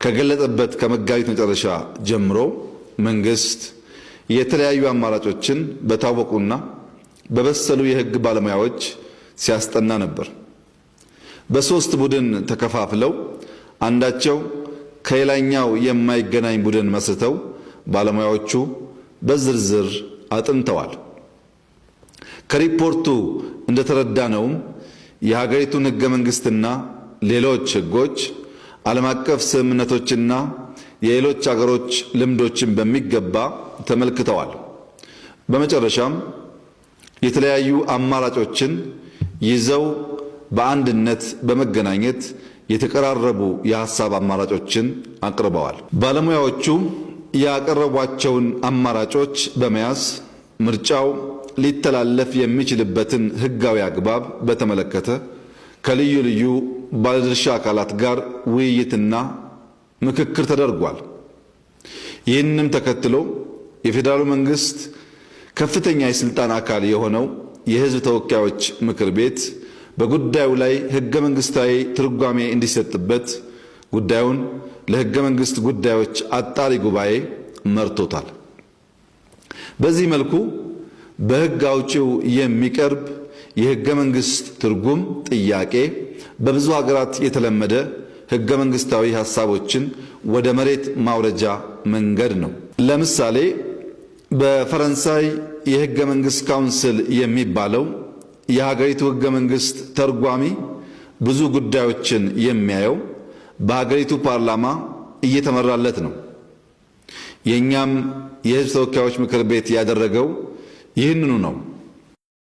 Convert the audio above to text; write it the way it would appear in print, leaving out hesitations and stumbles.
ከገለጠበት ከመጋቢት መጨረሻ ጀምሮ መንግስት የተለያዩ አማራጮችን በታወቁና በበሰሉ የህግ ባለሙያዎች ሲያስጠና ነበር። በሶስት ቡድን ተከፋፍለው አንዳቸው ከሌላኛው የማይገናኝ ቡድን መስርተው ባለሙያዎቹ በዝርዝር አጥንተዋል። ከሪፖርቱ እንደተረዳነውም የሀገሪቱን ህገ መንግስትና ሌሎች ህጎች፣ ዓለም አቀፍ ስምምነቶችና የሌሎች አገሮች ልምዶችን በሚገባ ተመልክተዋል። በመጨረሻም የተለያዩ አማራጮችን ይዘው በአንድነት በመገናኘት የተቀራረቡ የሀሳብ አማራጮችን አቅርበዋል። ባለሙያዎቹ ያቀረቧቸውን አማራጮች በመያዝ ምርጫው ሊተላለፍ የሚችልበትን ሕጋዊ አግባብ በተመለከተ ከልዩ ልዩ ባለድርሻ አካላት ጋር ውይይትና ምክክር ተደርጓል። ይህንም ተከትሎ የፌዴራሉ መንግስት ከፍተኛ የስልጣን አካል የሆነው የሕዝብ ተወካዮች ምክር ቤት በጉዳዩ ላይ ሕገ መንግስታዊ ትርጓሜ እንዲሰጥበት ጉዳዩን ለሕገ መንግስት ጉዳዮች አጣሪ ጉባኤ መርቶታል። በዚህ መልኩ በሕግ አውጪው የሚቀርብ የሕገ መንግስት ትርጉም ጥያቄ በብዙ ሀገራት የተለመደ ሕገ መንግስታዊ ሀሳቦችን ወደ መሬት ማውረጃ መንገድ ነው። ለምሳሌ በፈረንሳይ የሕገ መንግስት council የሚባለው የሀገሪቱ ሕገ መንግስት ተርጓሚ ብዙ ጉዳዮችን የሚያየው በሀገሪቱ ፓርላማ እየተመራለት ነው። የእኛም የሕዝብ ተወካዮች ምክር ቤት ያደረገው ይህንኑ ነው።